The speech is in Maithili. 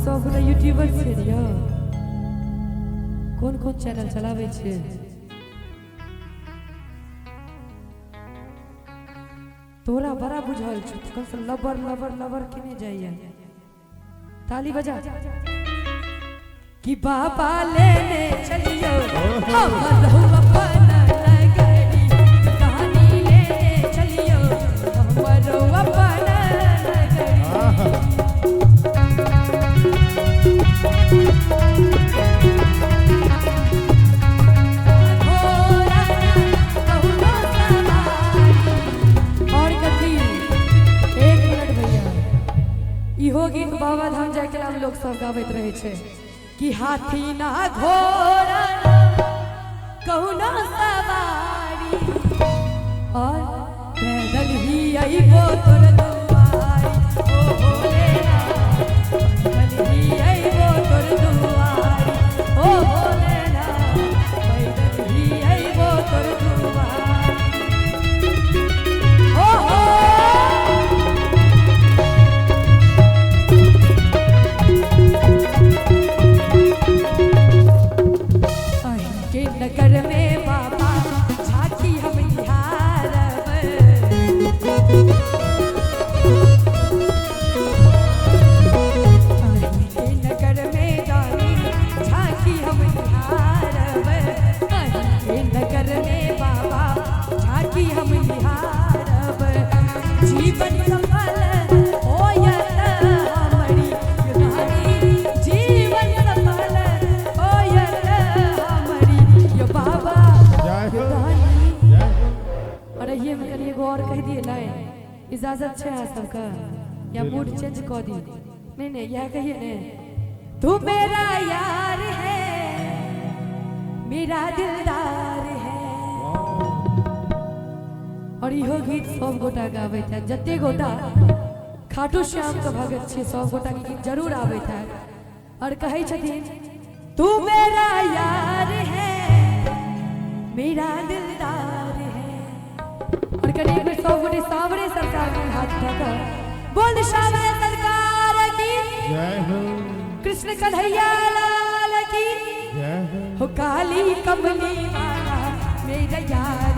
सब गोटा यूट्यूबर छियै ने यौ? कोन कोन चैनल चलाबै छियै? तोरा बड़ा बुझल छौ, तखन से लबर लबर लबर केने जाइए। ताली बजा कि बाबा लेने चलियो हमर अपन नगरी, कहानी लेने चलियो हमर अपन नगरी। घोड़ा कहुनो सवारी। और कथी? एक मिनट भैया, इहो गीत बाबा धाम जाय के हम लोग सब गाबैत रहे छै कि हाथी ना घोड़ा ना कहुनो सवारी, और पैदल ही अइबो तोर दुआरी, ओ भोलेनाथ, पैदल ही अइबो तोर दुआरी, ओ भोलेनाथ, पैदल ही अइबो तोर दुआरी। ओ हो। अहीं के नगर में बाबा झांकी हम निहारब, अहीं के नगर में रानी झांकी हम निहारब, अहीं के नगर में बाबा झांकी हम निहारब। जीवन सफल होयत हमरी रानी, जीवन सफल होयत हमरी यो बाबा जय हो। रानी। जय हो। और ये में कनी एगो और कह दिए लाइन, इजाजत छै अहाँ सबके या मूड चेंज कऽ दी? नहीं नहीं, यह कहिए ने, तू मेरा यार है मेरा दिलदार है। और इहो गीत सब गोटा गाबैत है, जते गोटा खाटू श्याम के भगत छियै सब गोटा के गीत जरूर आबैत है। और कहै छथिन तू मेरा यार है मेरा दिलदार है। और कनी एक बेर सब गोटे सावरे सरकार के हाथ उठा कऽ बोल सावरे सरकार की जय हो। कृष्ण कन्हैया लाल की जय हो। हो काली कमली वाला मेरा यार